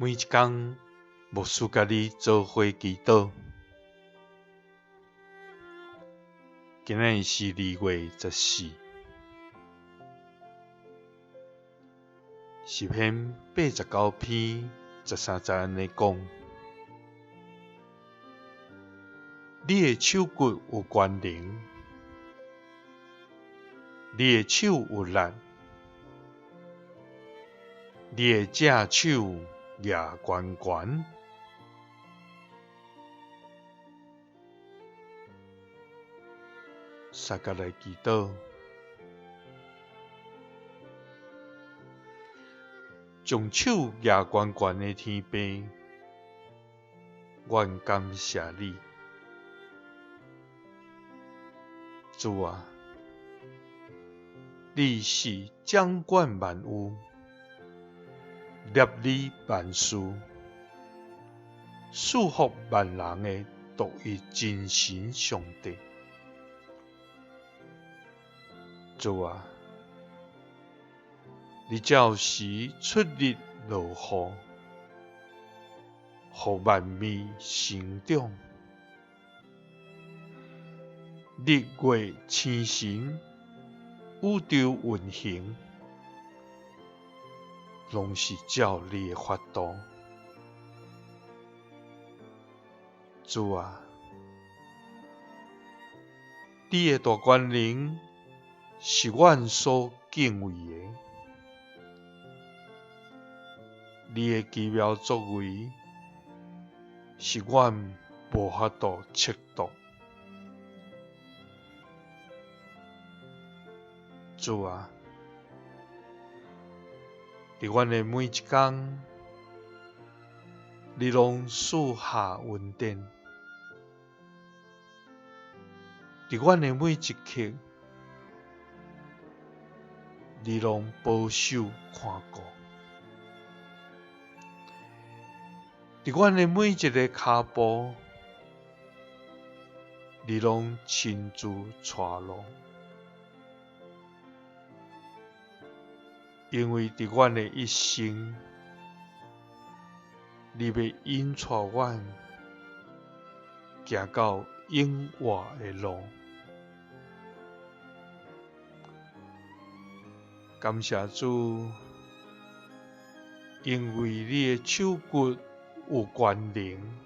每一工，牧師佮你做伙祈禱。今仔日是2月14，詩篇89篇13節按呢講：你的手骨有權能，你的手有力，你的正手舉懸懸。相佮來祈禱，將手舉懸懸的天父，阮感謝你，主啊，你是掌管萬有、立理萬事、賜福萬人的獨一真神上帝。主啊，你照時出日落雨，予萬物生長；日月星辰、宇宙運行，攏是照你的法度。主啊，你的大權能是阮所敬畏的，你的奇妙作為是阮無法度測度。主啊，佇阮的每一工，你攏賜下恩典；佇阮的每一刻，你攏保守看顧；佇阮的每一个跤步，你攏親自帶路。因為佇阮的一生，你欲引帶阮行到永活的路。感謝主，因為你的手骨有權能，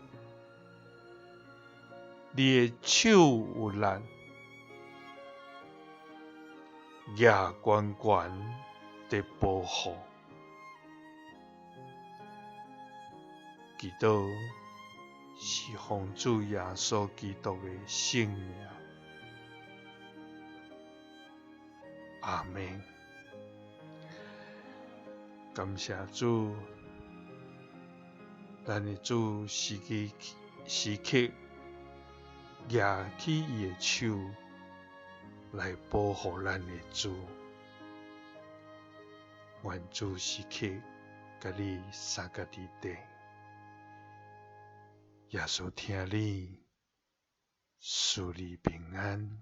你的手有力，舉懸懸佇保護。祈禱是奉主耶穌基督的聖名。阿們。感謝主，咱的主時時時刻舉起伊的手來保護咱的主。願主時刻佮你相佮佇底，耶穌疼你，賜你平安。